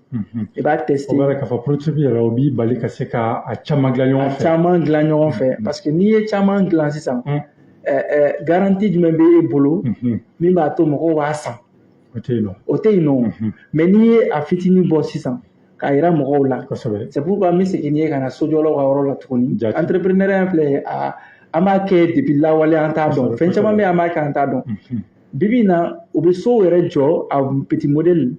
i b'a tester. O b'a k'a fɔ prototype yɛrɛ, o b'i bali ka se ka a caman dilan ɲɔgɔn fɛ. A caman dilan ɲɔgɔn fɛ, parce que n'i ye caman dilan sisan, garantie jumɛn bɛ e bolo min b'a to mɔgɔw b'a san? O tɛ yen nɔ. O tɛ yen nɔ. Mais n'i ye a fitinin bɔ sisan k'a yira mɔgɔw la, c'est pourquoi n bɛ segin n'i ye ka na sojɔlaw ka yɔrɔ la tuguni. Entrepreneuriat filɛ, a an b'a kɛ depuis lawale, an t'a dɔn. Fɛn caman bɛ yen, an b'a kɛ, an t'a dɔn. Bibi in na, u bɛ sow yɛrɛ jɔ a petit modèle,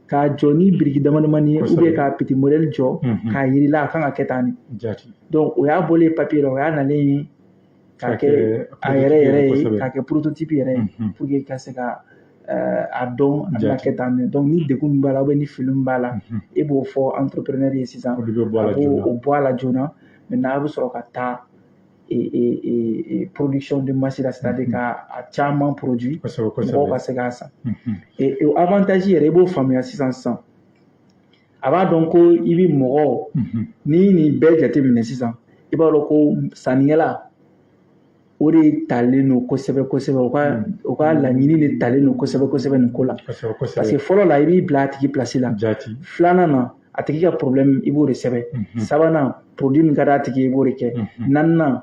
k'a jɔ ni biriki dama damani ye, ou bien k'a petit modèle jɔ k'a yir'i la, a kan ka kɛ tan de. Donc o y'a bɔlen papier la, o y'a nalen ye k'a kɛ a yɛrɛ yɛrɛ ye, k'a kɛ prototype yɛrɛ ye, pour que ka se ka a dɔn a bɛna kɛ tan de. Donc ni degun min b'a la ou bien ni fili min b'a la, e b'o fɔ entrepreneur ye sisan, a b'o bɔ a la joona. Maintenant a bɛ sɔrɔ ka taa et production de masse la, c'est-à-dire k'a caman produit, mɔgɔw ka se k'a san. Et avantage yɛrɛ, i b'o faamuya sisan sisan, a b'a dɔn ko i bɛ mɔgɔw ni nin bɛɛ jateminɛ sisan, i b'a dɔn ko sannikɛla o de talen don kosɛbɛ kosɛbɛ, u ka laɲini de talen don kosɛbɛ kosɛbɛ nin ko la. Parce que fɔlɔ la, i b'i bila a tigi place la. Filanan na, a tigi ka problème, i b'o de sɛbɛn. Sabanan, produit min ka d'a tigi ye, i b'o de kɛ. Naaninan,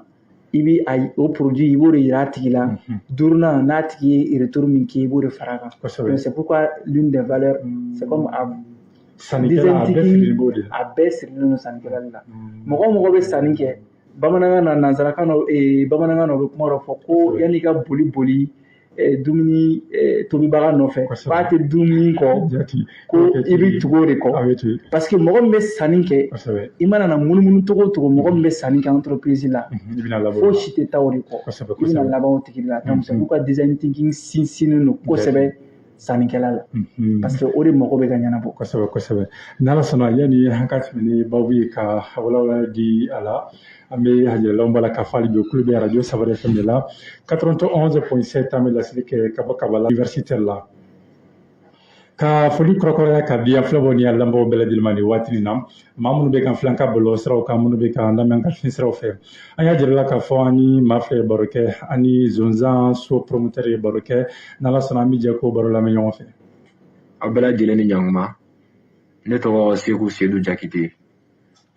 i bi a o produit, i b'o de yira a tigi la. Duurunan, n'a tigi ye retour min kɛ, i b'o de fara a kan. Donc c'est pourquoi l'une des valeurs, c'est comme a sannikɛla, a bɛɛ sirilen b'o de la. A bɛɛ sirilen don sannikɛla de la. Mɔgɔ o mɔgɔ bɛ sanni kɛ, bamanankan na, nanzarakan na, bamanankan na, u bɛ kuma dɔ fɔ ko yanni i ka boli boli dumuni tobibaga nɔfɛ, k'a tɛ dumuni kɔ, ko i bɛ tugu o de kɔ. Parce que mɔgɔ min bɛ sanni kɛ, i mana na munumunu cogo o cogo, mɔgɔ min bɛ sanni kɛ entreprise la, fosi tɛ taa o de kɔ, i bɛna laban o tigi la. Donc c'est pourquoi design thinking sinsinnen don kosɛbɛ sannikɛla la, parce que o de mago bɛ ka ɲɛnabɔ. Kosɛbɛ kosɛbɛ. N'Ala sɔnna, yanni an ka tɛmɛ ni babu ye ka walawala di a la, an bɛ hajɛlaw b'a la k'a fɔ hali bi kulo bɛ arajo Safari FM de la 91.7. An bɛ laseli kɛ ka bɔ Kabala universitaire la, ka foli kɔrɔkɔrɔya ka di an filɛbɔ ni a lamɛnbagaw bɛɛ lajɛlen ma nin waati in na. Maa minnu bɛ kan filan ka bɔlɔlɔ siraw kan, minnu bɛ kan lamɛn ka fiɲɛ siraw fɛ, an y'a jira la k'a fɔ an ni maa fila ye baro kɛ, an ni Zonzan so promoteur ye baro kɛ. N'Ala sɔnna, an bɛ jɛ k'o baro lamɛn ɲɔgɔn fɛ. Aw bɛɛ lajɛlen ni ɲankuma. Ne tɔgɔ Seku Sedu Jakite.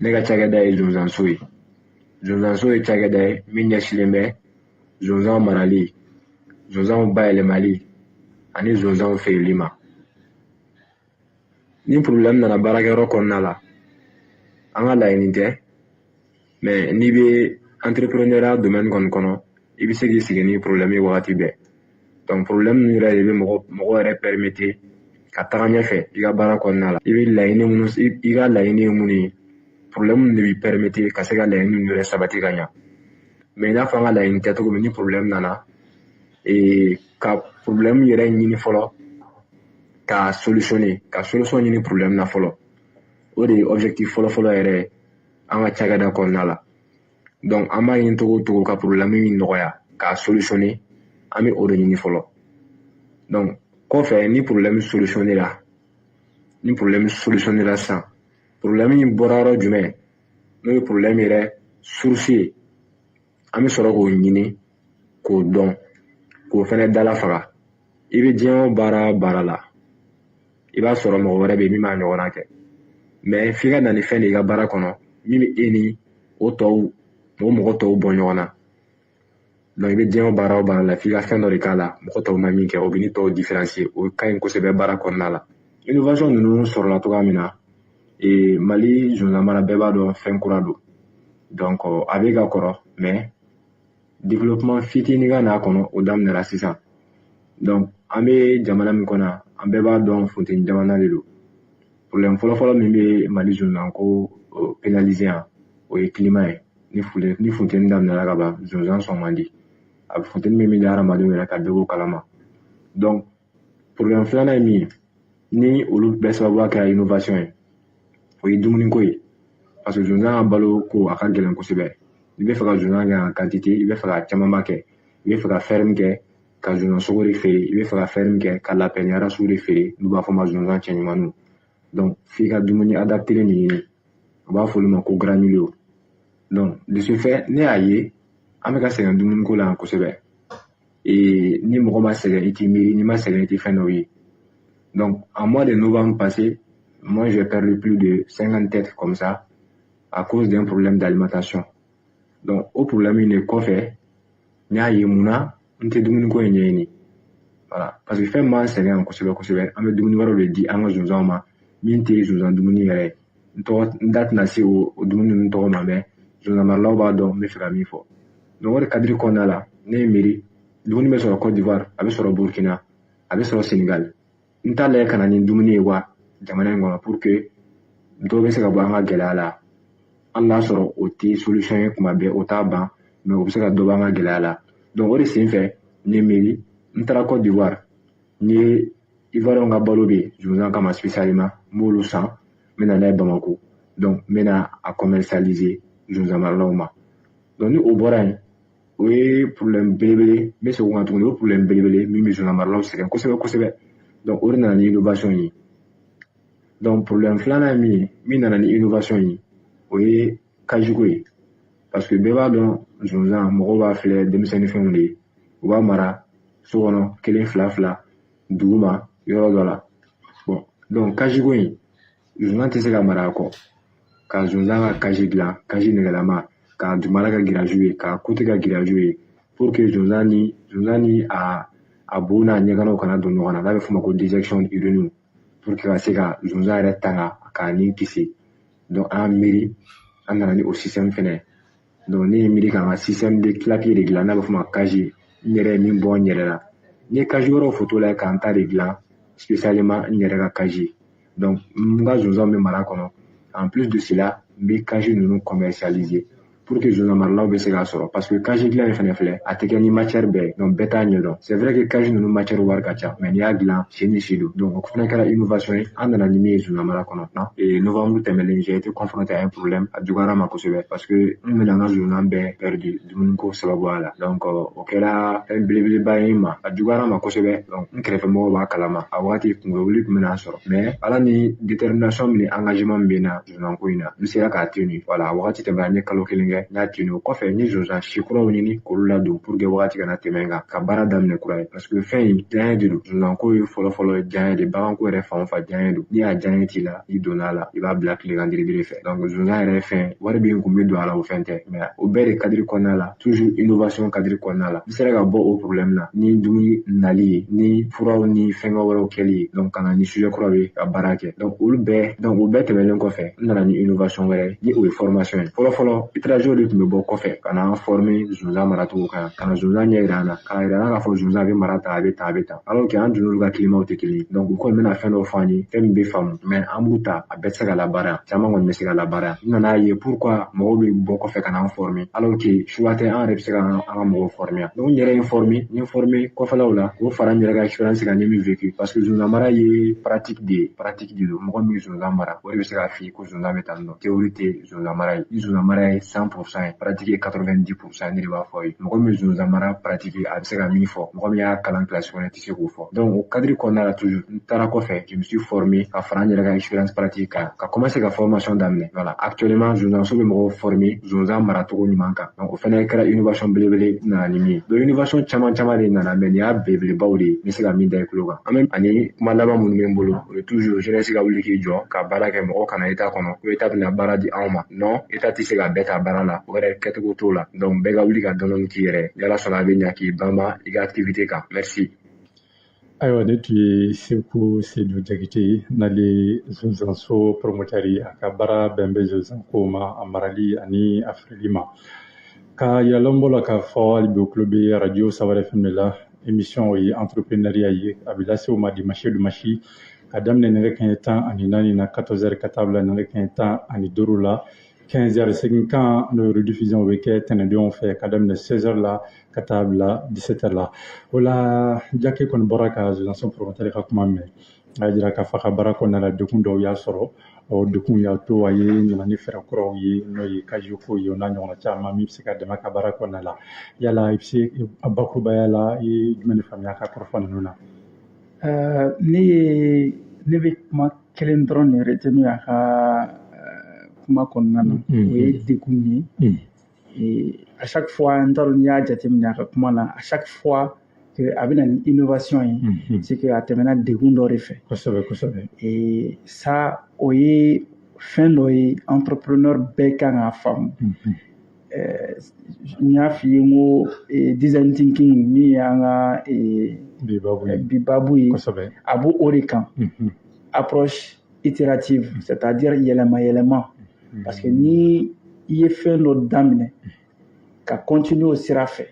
Ne ka cakɛda ye Zonzanso ye. Zonzanso ye cakɛda ye min ɲɛsinnen bɛ zonzan marali, zonzanw bayɛlɛmali ani zonzanw feereli ma. Ni problème nana baarakɛyɔrɔ kɔnɔna la, An ka laɲini tɛ, mais n'i bɛ entrepreneuriat domaine kɔni kɔnɔ, i bɛ se k'i sigi ni problème ye wagati bɛɛ. Donc problème ninnu yɛrɛ de bɛ mɔgɔ yɛrɛ permettre ka taga ɲɛfɛ i ka baara kɔnɔna la. I bɛ laɲini minnu, i ka laɲini ye minnu ye, problème ninnu de b'i permettre ka se ka laɲini ninnu yɛrɛ sabati ka ɲa. Mais i n'a fɔ an ka laɲini tɛ cogo min, ni problème nana, ka problème yɛrɛ ɲini fɔlɔ k'a solutionner, ka solution ɲini problème na fɔlɔ, o de ye objectif fɔlɔ-fɔlɔ yɛrɛ ye an ka cakɛda kɔnɔna la. Donc an b'a ɲini cogo o cogo ka problème in nɔgɔya k'a solutionner, an bɛ o de ɲini fɔlɔ. Donc kɔfɛ, ni problème solutionner la, ni problème solutionner la sisan, problème in bɔra yɔrɔ jumɛn, n'o ye problème yɛrɛ source ye, an bɛ sɔrɔ k'o ɲini k'o dɔn, k'o fɛnɛ dala faga. I bɛ diɲɛ o baara o baara la, i b'a sɔrɔ mɔgɔ wɛrɛ bɛ yen min b'a ɲɔgɔnna kɛ, mais f'i ka na ni fɛn de ye i ka baara kɔnɔ min bɛ e ni o tɔw, o mɔgɔ tɔw bɔ ɲɔgɔn na. Donc i bɛ diɲɛ o baara o baara la, f'i ka fɛn dɔ de k'a la mɔgɔ tɔw ma min kɛ, o bɛ ni tɔw différencier. O ka ɲi kosɛbɛ baara kɔnɔna la. Innovation ninnu sɔrɔla cogoya min na, Mali zonzanmara bɛɛ b'a dɔn fɛn kura don. Donc a bɛ ka kɔrɔ, mais développement fitinin ka n'a kɔnɔ, o daminɛra sisan. Donc an bɛ jamana min kɔnɔ, an bɛɛ b'a dɔn funteni jamana de don. Problème fɔlɔfɔlɔ min bɛ Mali zonzanko pénaliser yan, o ye climat ye. Ni funteni daminɛra ka ban, zonzan sɔn man di. A bɛ funteni min bɛ da hadamadenw yɛrɛ kan, bɛɛ b'o kalama. Donc problème filanan ye min ye, ni olu bɛɛ sababuya kɛra innovation ye, o ye dumuniko ye, parce que zonzan ka balo ko a ka gɛlɛn kosɛbɛ. I bɛ fɛ ka zonzan kɛ en quantité, i bɛ fɛ ka camanba kɛ, i bɛ fɛ ka ferme kɛ ka zonzan sogo de feere, i bɛ fɛ ka ferme kɛ ka lapin race de feere, n'u b'a fɔ o ma zonzan cɛɲumaninw. Donc f'i ka dumuni adapté de ɲini, u b'a fɔ olu ma ko granulés. Donc de ce fait, ne y'a ye an bɛ ka sɛgɛn dumuniko la yan kosɛbɛ. Ni mɔgɔ ma sɛgɛn, i t'i miiri, n'i ma sɛgɛn, i tɛ fɛn dɔw ye. Donc en mois de novembre passé, moi, j'ai perdu plus de 50 têtes comme ça à cause d'un problème d'alimentation. Donc o problème in de kɔfɛ, n y'a ye mun na n tɛ dumuniko in ɲɛɲini. Voilà, parce que fɛn min b'an sɛgɛn yan kosɛbɛ kosɛbɛ, an bɛ dumuni wɛrɛw de di an ka zonzanw ma min tɛ zonzan dumuni yɛrɛ ye. N tɔgɔ, n da tɛna se o dumuni ninnu tɔgɔ ma, mais zonzan maralaw b'a dɔn n bɛ fɛ ka min fɔ. Donc o de cadre kɔnɔna la, ne ye miiri, dumuni bɛ sɔrɔ Côte d'Ivoire, a bɛ sɔrɔ Burkina, a bɛ sɔrɔ Sénégal, n t'a lajɛ ka na ni dumuni ye wa jamana in kɔnɔ, pour que dɔw bɛ se ka bɔ an ka gɛlɛya la. Hali n'a sɔrɔ o tɛ solution ye kuma bɛɛ, o t'a ban, mais o bɛ se ka dɔ bɔ an ka gɛlɛya la. Donc o de sen fɛ, n ye miiri, n taara Côte d'Ivoire, n ye Ivoirien ka balo bɛ yen zonzan kama spécialement, n b'olu san, n bɛ na n'a ye Bamako. Donc n bɛ na a commercialiser zonzan maralaw ma. Donc ni o bɔra yen, o ye problème belebele, n bɛ segin o kan tuguni, o ye problème belebele min bɛ zonzan maralaw sɛgɛn kosɛbɛ kosɛbɛ. Donc o de nana ni innovation ye. Donc problème filanan ye min ye, min nana ni innovation ye, o ye cage ko ye, parce que bɛɛ b'a dɔn zonzan, mɔgɔw b'a filɛ denmisɛnnin fɛnw de ye, u b'a mara so kɔnɔ kelen, fila fila, duguma yɔrɔ dɔ la. Bon, donc cage ko in, zonzan tɛ se ka mara a kɔ. Ka zonzan ka cage dilan, cage nɛgɛlama, k'a dugumala kɛ grillage ye, k'a côté kɛ grillage ye, pour que zonzan ni a bo n'a ɲɛgɛnɛw kana don ɲɔgɔn na, n'a bɛ f'o ma ko déjection d'urine, pour que ka se ka zonzan yɛrɛ tanga k'a ni kisi. Donc an miiri, an nana ni o système fɛnɛ. Donc ne ye miiri k'an ka système de clapier de dilan, n'a bɛ f'o ma cage, n yɛrɛ ye min bɔ n yɛrɛ la. N ye cage wɛrɛw photo lajɛ k'an ta de dilan spécialement, n yɛrɛ ka cage. Donc n ka zonzanw bɛ mara kɔnɔ. En plus de cela, n bɛ cage ninnu commercialiser pour que zonzan maralaw bɛ se k'a sɔrɔ, parce que cage dilan in fɛnɛ filɛ, a tɛ kɛ ni matière bɛɛ ye, donc bɛɛ t'a ɲɛdɔn. C'est vrai que cage ninnu matière wari ka ca, mais n'i y'a dilan, si ni si don. Donc o fɛnɛ kɛra innovation ye, an nana ni min ye zonzan mara kɔnɔ. Et novembre tɛmɛnen, j'ai été confronté à un problème, a juguyara ma kosɛbɛ, parce que n bɛna n ka zonzan bɛɛ perdu dumuniko sababuya la. Donc o kɛra fɛn belebeleba ye n ma, a juguyara ma kosɛbɛ. Donc n kɛrɛfɛmɔgɔw b'a kalama, a wagati kunkolo wuli tun bɛna sɔrɔ, mais ala ni détermination min ni engagement min bɛ n na zonzanko in na, n sera k'a tenu. Voilà, a wagati tɛmɛna, n ye kalo 1 kɛ. kɔfɛ, n y'a tenu. O kɔfɛ, n ye zonzan si kuraw ɲini k'olu ladon pour que wagati kana tɛmɛ n kan ka baara daminɛ kura ye, parce que fɛn in diyaɲɛ de don. Zonzanko ye fɔlɔfɔlɔ ye diyaɲɛ de, baganko yɛrɛ fan o fan diyaɲɛ don. N'i y'a diyaɲɛ t'i la, n'i donna a la, i b'a bila tilegan diridiri fɛ. Donc zonzan yɛrɛ fɛn, wari bɛ n kun bɛ don a la, o fɛn tɛ, mais o bɛɛ de cadre kɔnɔna la, toujours innovation cadre kɔnɔna la, n sera ka bɔ o problème na ni dumuni nali ye, ni furaw ni fɛngɛ wɛrɛw kɛli ye. Donc ka na ni sujet kuraw ye ka baara kɛ. Donc olu bɛɛ, donc o bɛɛ tɛmɛnen kɔfɛ, n nana ni innovation wɛrɛ ye, ni o ye formation ye. Fɔlɔ fɔlɔ, étranger de tun bɛ bɔ kɔfɛ ka na an former zonzan maracogo kan, ka na zonzan ɲɛ yira an na, k'a yira an na k'a fɔ zonzan bɛ mara tan, a bɛ tan, a bɛ tan, alors que an donn'olu ka climat tɛ kelen ye. Donc u kɔni bɛna fɛn dɔ fɔ an ye, fɛn min bɛ faamu, mais an b'u ta, a bɛɛ tɛ se ka labaara yan, caman kɔni bɛ se ka labaara yan. N nana ye pourquoi mɔgɔw bɛ bɔ kɔfɛ ka na an former, alors que choix tɛ, an yɛrɛ bɛ se ka an ka mɔgɔw former yan. Donc n yɛrɛ ye n former, n ye former kɔfɛlaw la, k'o fara n yɛrɛ ka expérience kan, n ye min vécu, parce que zonzan mara ye pratique de ye, pratique de don. Mɔgɔ min bɛ zonzan mara, o de bɛ se k'a f'i ye ko zonzan bɛ tan tɔ. Théorie tɛ zonzan mara ye. Ni zonzan mara ye 100% ye, pratique ye 90%. Ne de b'a fɔ aw ye, mɔgɔ min bɛ zonzan mara pratique, a bɛ se ka min fɔ, mɔgɔ min y'a kalan classe kɔnɔ tɛ se k'o fɔ. Donc o cadre kɔnɔna la, toujours n taara kɔfɛ, je me suis formé ka fara n yɛrɛ ka expérience pratique kan, ka commencer ka formation daminɛ. Voilà, actuellement zonzanso bɛ mɔgɔw former zonzan maracogo ɲuman kan. Donc o fɛnɛ kɛra innovation belebele nana ni min ye. Donc innovation caman caman de nana, mais nin y'a belebelebaw de ye, n bɛ se ka min da i tulo kan. An bɛ ani kuma laban minnu bɛ n bolo, o ye toujours jeunesse ka wuli k'i jɔ ka baara kɛ. Mɔgɔ kana État kɔnɔ ko État bɛna baara di anw ma. Non, État tɛ se ka bɛɛ ta baara la, o yɛrɛ kɛcogo t'o la. Donc bɛɛ ka wuli ka dɔɔni k'i yɛrɛ ni Ala sɔnna, a bɛ ɲa k'i banba i ka activité kan. Merci. Ayiwa, ne tun ye Seku Sedu Jakite ye, n'ale zonzanso promoteur ye. A ka baara bɛn bɛ zonzan ko ma, a marali ani a feereli ma. Ka yira lɔnbɔ la k'a fɔ hali bi o tulo bɛ radio Sawari FM de la. Émission o ye entrepreneuriat ye, a bɛ lase o ma dimanche o dimanche, ka daminɛ nɛgɛ kanɲɛ 14 na, 14 heures, ka taa bila nɛgɛ kanɲɛ 15 la, 15 heures. Segin kan, n'o rediffusion bɛ kɛ tɛnɛndonw fɛ, ka daminɛ 16 heures la ka taa bila 17 heures la. O la, Jake kɔni bɔra ka zonzanso promoteur ka kuma mɛn. A y'a jira k'a fɔ a ka baara kɔnɔna la, degun dɔw y'a sɔrɔ. O degun y'a to a ye nana ni fɛɛrɛ kuraw ye, n'o ye cage ko ye, o n'a ɲɔgɔnna caman min bɛ se ka dɛmɛ a ka baara kɔnɔna la. Yala i bɛ se bakurubaya la, i ye jumɛn de faamuya a ka kɔrɔfɔ ninnu na? Ne bɛ kuma kelen dɔrɔn de retenir a ka kuma kɔnɔna na, o ye degun ye. Et à chaque fois, n t'a dɔn n'i y'a jateminɛ a ka kuma na, à chaque fois que a bɛ na ni innovation ye, c'est que a tɛmɛna degun dɔ de fɛ. Kosɛbɛ kosɛbɛ. Et ça, o ye fɛn dɔ ye entrepreneur bɛɛ kan k'a faamu. N y'a f'i ye n ko design thinking min y'an ka bi babu ye, bi babu ye, a b'o o de kan, approche itérative, c'est-à-dire yɛlɛma yɛlɛma, parce que ni i ye fɛn dɔ daminɛ ka continuer o sira fɛ,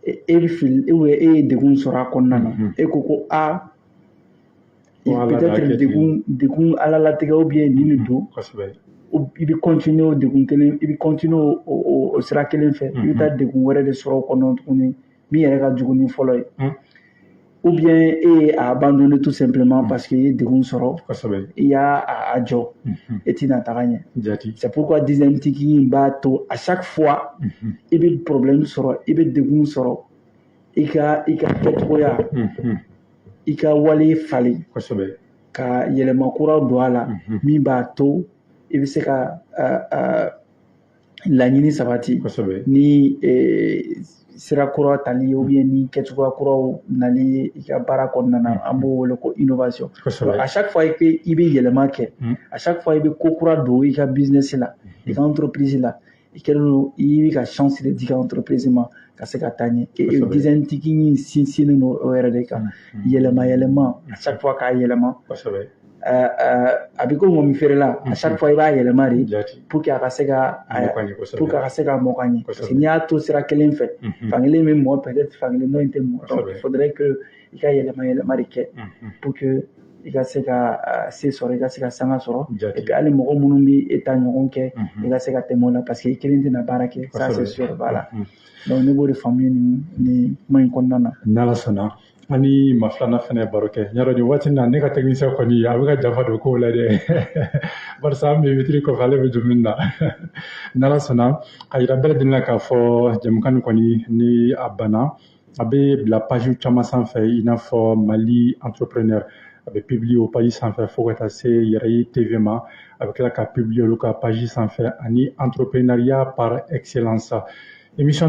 e bɛ fili ou bien e ye degun sɔrɔ a kɔnɔna na, e ko ko a peut-être degun Ala latigɛ ou bien nin de don, i bɛ continuer o degun kelen, i bɛ continuer o sira kelen fɛ, i bɛ taa degun wɛrɛ de sɔrɔ o kɔnɔ tuguni min yɛrɛ ka jugu ni fɔlɔ ye, ou bien e ye a abandonner tout simplement parce que i ye degun sɔrɔ, i y'a a jɔ, e tɛna taga ɲɛ. C'est pourquoi design thinking b'a to à chaque fois i bɛ problème sɔrɔ, i bɛ degun sɔrɔ, i ka kɛcogoya, i ka wale falen ka yɛlɛma kura don a la min b'a to i bɛ se ka laɲini sabati ni sira kura tali ye ou bien ni kɛcogoya kuraw nali ye i ka baara kɔnɔna na. An b'o wele ko innovation. À chaque fois que i bɛ yɛlɛma kɛ, à chaque fois i bɛ ko kura don i ka business la, i ka entreprise la, i kɛlen don i bɛ ka chance de di i ka entreprise ma ka se ka taa ɲɛ. Et design thinking sinsinnen don o yɛrɛ de kan, yɛlɛma yɛlɛma, à chaque fois k'a yɛlɛma. A bɛ ko ŋɔmi feerela, à chaque fois i b'a yɛlɛma de pour que a ka se ka mɔ ka ɲɛ, parce que n'i y'a to sira kelen fɛ, fankelen bɛ mɔ, peut-être fankelen dɔ in tɛ mɔ. Donc il faudrait que i ka yɛlɛma yɛlɛma de kɛ pour que i ka se ka se sɔrɔ, i ka se ka sanga sɔrɔ, et puis hali mɔgɔ minnu bɛ e ta ɲɔgɔn kɛ, i ka se ka tɛmɛ o la, parce que i kelen tɛna baara kɛ, ça c'est sûr. Voilà, donc ne b'o de faamuya nin kuma in kɔnɔna na. N'Ala sɔnna, an ni maa filanan fɛnɛ baro kɛ. Y'a dɔn nin waati in na, ne ka technicien kɔni a bɛ ka janfa don kow la dɛ, barisa an bɛ vitre kɔfɛ, ale bɛ dumuni na. N'Ala sɔnna, a yira bɛɛ lajɛlen na k'a fɔ jɛmukan nin kɔni, ni a banna, a bɛ bila page caman sanfɛ, i n'a fɔ Mali entrepreneur. A bɛ publier o page sanfɛ fo ka taa se Yɛrɛye TV ma. A bɛ tila ka publier olu ka page sanfɛ ani Entrepreneuriat par excellence émission.